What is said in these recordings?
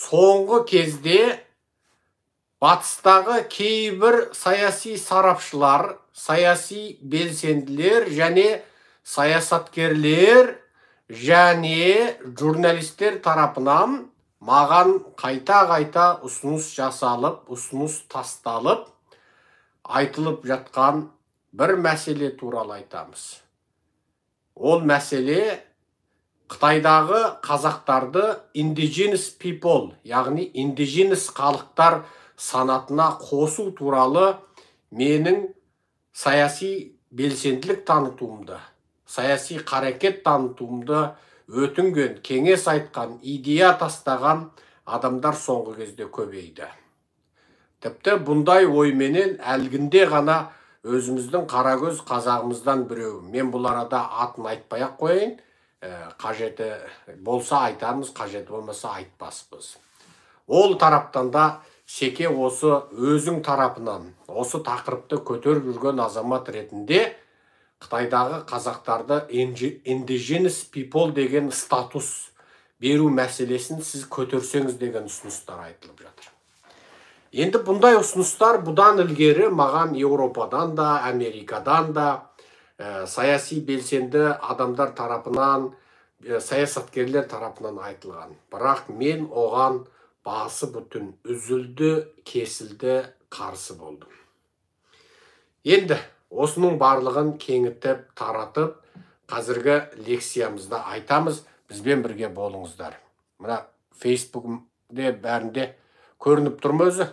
Соңғы кезде батыстағы кейбір саяси сарапшылар, саяси белсенділер және саясаткерлер және журналистер тарапынан маған қайта-қайта ұсыныс жасалып, ұсыныс тасталып, айтылып жатқан бір мәселе туралы айтамыз. Ол мәселе Қытайдағы қазақтарды indigenous people, яғни indigenous халықтар санатына қосу туралы менің саяси белсенділік танытуымды, саяси қарекет танытуымды өтінген, кеңес айтқан, идея тастаған адамдар соңғы кезде көбейді. Тіпті бұндай ойменен әлгінде ғана өзіміздің қарагөз қазағымыздан біреу, мен бұл арада атын айтпай-ақ қояйын, қажеті болса айтармыз, қажеті болмаса айтпаспыз. Ол тараптан да Секе осы өзің тарапынан, осы тақырыпты көтеріп жүрген азамат ретінде Қытайдағы қазақтарды indigenous people деген статус беру мәселесін сіз көтерсеңіз деген ұсыныстар айтылып жатыр. Енді бұндай ұсыныстар бұдан ілгері маған Еуропадан да, Америкадан да, саяси белсенді адамдар тарапынан, саясаткерлер тарапынан айтылған. Бірақ мен оған басы бүтін үзілді, кесілді, қарсы болдым. Енді осының барлығын кеңітіп, таратып, қазіргі лекциямызда айтамыз. Бізбен бірге болыңыздар. Мына Фейсбукте бәрінде көрініп тұр ма өзі?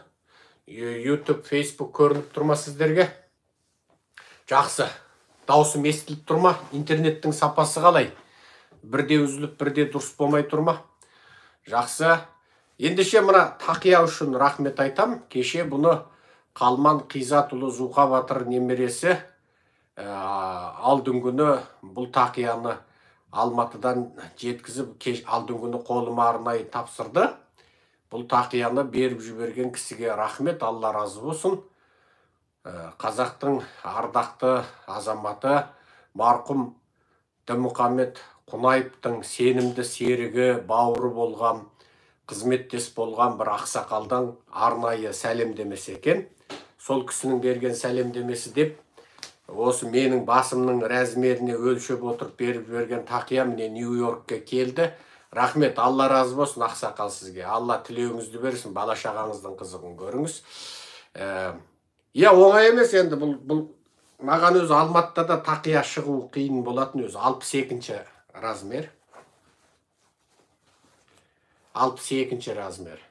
YouTube, Facebook көрініп тұр ма сіздерге? Жақсы. Дауысым естіліп тұр ма? Интернеттің сапасы қалай? Бірде үзіліп, бірде дұрыс болмай тұр ма? Жақсы. Ендеше мына тақия үшін рахмет айтам. Кеше бұны Қалман Қизатұлы Зуқа батыр немересі алдын күні бұл тақияны Алматыдан жеткізіп, алдын күні қолыма арнайы тапсырды. Бұл тақияны беріп жіберген кісіге рахмет, Алла разы болсын. Қазақтың ардақты азаматы марқұм Дінмұхамед Қонаевтың сенімді серігі, бауыры болған, қызметтес болған бір ақсақалдан арнайы сәлемдемесі екен. Сол кісінің берген сәлемдемесі деп, осы менің басымның размеріне өлшеп отырып беріп жіберген тақия міне Нью-Йоркке келді. Рахмет, Алла разы болсын ақсақал сізге. Алла тілеуіңізді берсін, бала шағаңыздың қызығын көріңіз. Иә, оңай емес енді бұл маған өзі Алматыда да тақия шығу қиын болатын өзі 62-ші размер. 62-ші размер.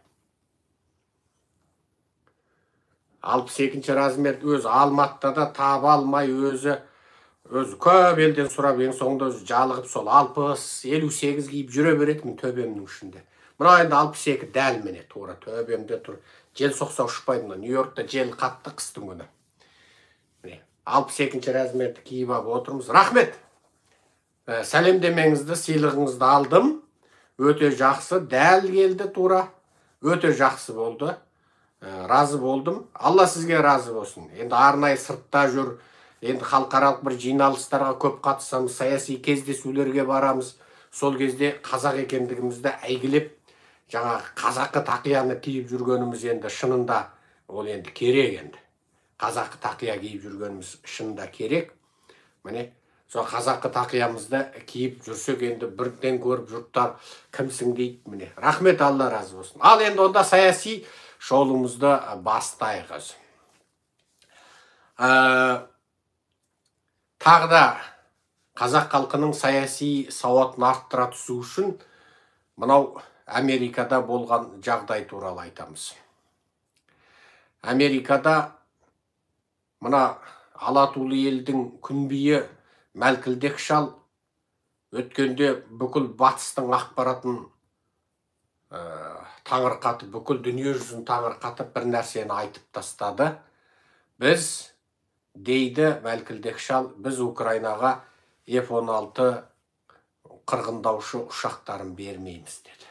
62-ші размер өзі Алматыда да таба алмай өзі көп елден сұрап, ең соңында өзі жалығып сол 60-58 киіп жүре беретінмін төбемнің ішінде. Мына енді 62 дәл міне тура төбемде тұр. Жел соқса ұшпайды мына. Нью-Йоркта жел қатты қыстың күні. Міне 62-ші размерді киіп алып отырмыз. Рахмет. Сәлемдемеңізді, сыйлығыңызды алдым. Өте жақсы, дәл келді тура. Өте жақсы болды. Разы болдым. Алла сізге разы болсын. Енді арнайы сыртта жүр. Енді халықаралық бір жиналыстарға көп қатысамыз, саяси кездесулерге барамыз. Сол кезде қазақ екендігімізді әйгілеп, жаңағы қазақы тақияны киіп жүргеніміз енді шынында ол енді керек енді. Қазақы тақия киіп жүргеніміз шынында керек. Міне, сол қазақы тақиямызды киіп жүрсек енді бірден көріп жұрттар кімсің дейді. Міне, рахмет, Алла разы болсын. Ал енді онда саяси шолуымызды бастайық өзі. Тағы да қазақ халқының саяси сауатын арттыра түсу үшін мынау Америкада болған жағдай туралы айтамыз. Америкада мына алатулы елдің күнбиі Мәлкілдек шал өткенде бүкіл батыстың ақпаратын таңырқатып, бүкіл дүние жүзін таңырқатып бір нәрсені айтып тастады. Біз, дейді Мәлкілдек шал, біз Украинаға F-16 қырғындаушы ұшақтарын бермейміз деді.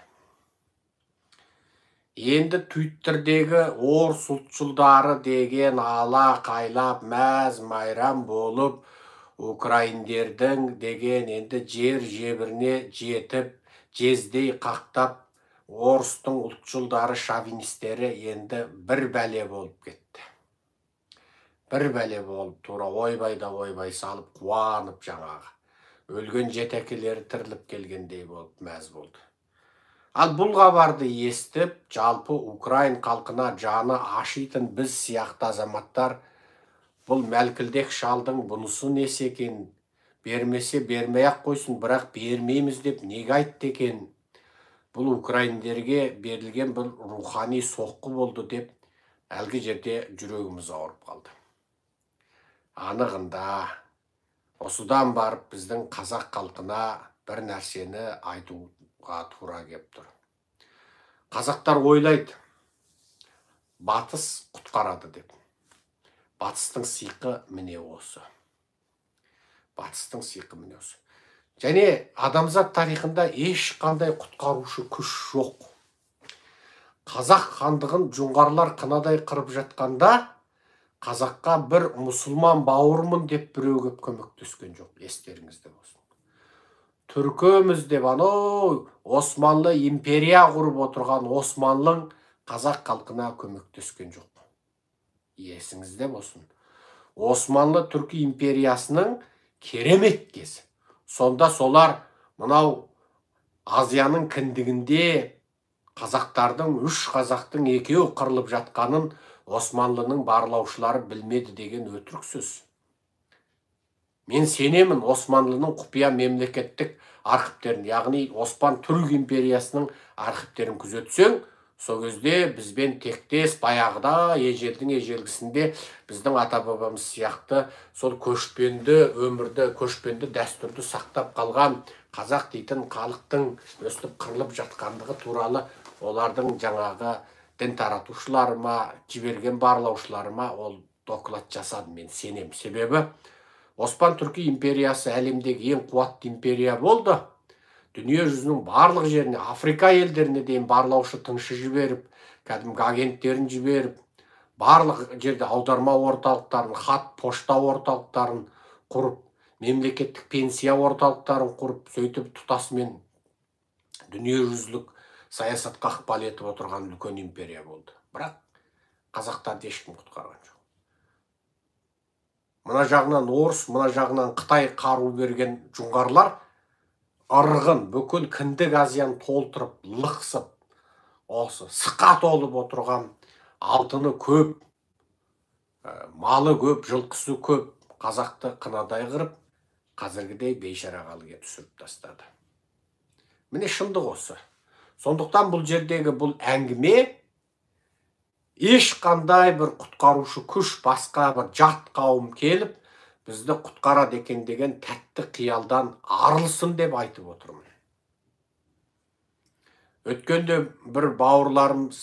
Енді Твиттердегі орыс ұлтшылдары деген ала қайлап мәз майрам болып украиндердің деген енді жер жебіріне жетіп жездей қақтап Орыстың ұлтшылдары, шовинистері енді бір бәле болып кетті. Бір бәле болып, тура ойбай да ойбай салып, қуанып жаңағы. Өлген жетекелері тіріліп келгендей болып мәз болды. Ал бұл хабарды естіп, жалпы украин халқына жаны ашитын біз сияқты азаматтар, бұл мәлкілдек шалдың бұнысы несі екен, бермесе бермей-ақ қойсын, бірақ бермейміз деп неге айтты екен, бұл украиндерге берілген бір рухани соққы болды деп әлгі жерде жүрегіміз ауырып қалды. Анығында осыдан барып біздің қазақ халқына бір нәрсені айтуға тура кеп тұр. Қазақтар ойлайды, батыс құтқарады деп. Батыстың сиқы міне осы. Батыстың сиқы міне осы. Және адамзат тарихында ешқандай құтқарушы күш жоқ. Қазақ хандығын жоңғарлар қынадай қырып жатқанда, қазаққа бір мұсылман бауырмын деп біреу кеп көмектескен жоқ, естеріңізде болсын. Түркіміз деп анау Османлы империя құрып отырған Османлың қазақ халқына көмектескен жоқ. Есіңізде болсын. Османлы түркі империясының керемет кезі. Сонда солар мынау Азияның кіндігінде қазақтардың, үш қазақтың екеуі қырылып жатқанын Османлының барлаушылары білмеді деген өтірік сөз. Мен сенемін Османлының құпия мемлекеттік архивтерін, яғни Осман Түрік империясының архивтерін күзетсең, сол кезде бізбен тектес баяғыда ежелдің ежелгісінде біздің ата-бабамыз сияқты сол көшпенді өмірді, көшпенді дәстүрді сақтап қалған қазақ дейтін халықтың өстіп қырылып жатқандығы туралы олардың жаңағы дін таратушылары ма, жіберген барлаушылары ма, ол доклад жасады, мен сенем. Себебі Осман Түркі империясы әлемдегі ең қуатты империя болды. Дүние жүзінің барлық жеріне, Африка елдеріне дейін барлаушы тыңшы жіберіп, кәдімгі агенттерін жіберіп, барлық жерде аударма орталықтарын, хат, пошта орталықтарын құрып, мемлекеттік пенсия орталықтарын құрып, сөйтіп тұтасымен дүниежүзілік саясатқа ықпал етіп отырған үлкен империя болды. Бірақ қазақтарды ешкім құтқарған жоқ. Мына жағынан орыс, мына жағынан қытай қару берген жоңғарлар ырғын бүкіл кіндік Азияны толтырып, лықсып, осы сыққа толып отырған алтыны көп, малы көп, жылқысы көп қазақты қынадай қырып, қазіргідей бейшара халге түсіріп тастады. Міне шындық осы. Сондықтан бұл жердегі бұл әңгіме ешқандай бір құтқарушы күш, басқа бір жат қауым келіп бізді құтқарады екен деген тәтті қиялдан арылсын деп айтып отырмын. Өткенде бір бауырларымыз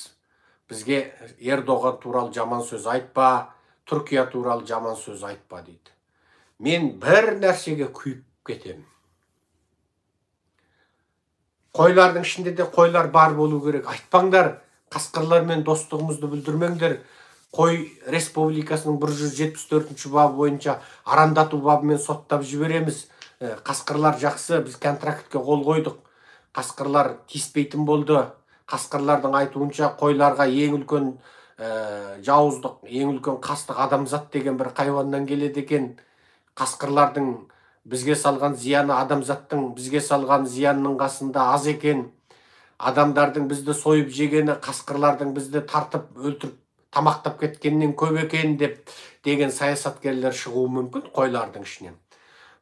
бізге Ердоған туралы жаман сөз айтпа, Түркия туралы жаман сөз айтпа дейді. Мен бір нәрсеге күйіп кетемін. Қойлардың ішінде де қойлар бар болу керек. Айтпаңдар, қасқырлармен достығымызды бүлдірмеңдер. Қой республикасының 174-ші бабы бойынша арандату бабымен соттап жібереміз. Қасқырлар жақсы, біз контрактке қол қойдық. Қасқырлар тиіспейтін болды. Қасқырлардың айтуынша қойларға ең үлкен жауыздық, ең үлкен қастық адамзат деген бір хайуаннан келеді екен. Қасқырлардың бізге салған зияны адамзаттың бізге салған зиянының қасында аз екен. Адамдардың бізді сойып жегені, қасқырлардың бізді тартып өлтіріп тамақтап кеткеннен көп екен деп деген саясаткерлер шығуы мүмкін қойлардың ішінен.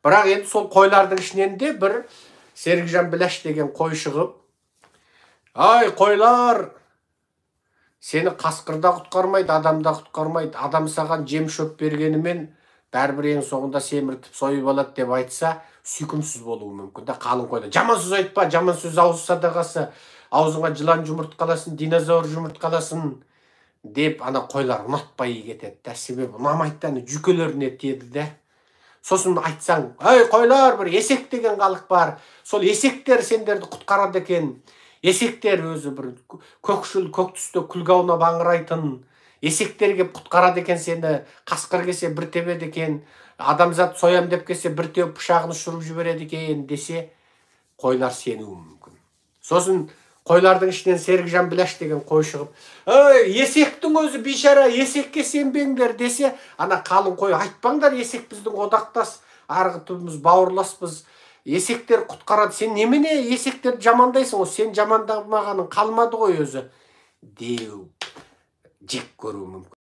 Бірақ енді сол қойлардың ішінен де бір Серікжан Біләш деген қой шығып, ай қойлар, сені қасқыр да құтқармайды, адам да құтқармайды, адам саған жем шөп бергенімен бәрібір ең соңында семіртіп сойып алады деп айтса, сүйкімсіз болуы мүмкін да қалың қойлар. Жаман сөз айтпа, жаман сөз ауыз садағасы, аузыңа жылан жұмыртқаласын, динозавр жұмыртқаласын деп ана қойлар ұнатпай кетеді да, себебі ұнамайды да, жүйкелеріне тиеді да. Сосын айтсаң, ай қойлар, бір есек деген халық бар, сол есектер сендерді құтқарады екен. Есектер өзі бір көкшіл, көк түсті күлге аунап аңырайтын есектер кеп құтқарады екен сені. Қасқыр келсе бір тебеді екен, адамзат соям деп келсе бір теуіп пышағын ұшырып жібереді екен десе, қойлар сенуі мүмкін. Сосын Қойлардың ішінен Серікжан Біләш деген қой шығып: «Ей, есектің өзі бейшара, есекке сенбеңдер», – десе, ана қалың қой: «Айтпаңдар, есек біздің одақтас, арғы түбіміз бауырласпыз, есектер құтқарады, сен немене есектерді жамандайсың ғой, сен жамандамағаның қалмады ғой өзі», – деу, жек көруі мүмкін.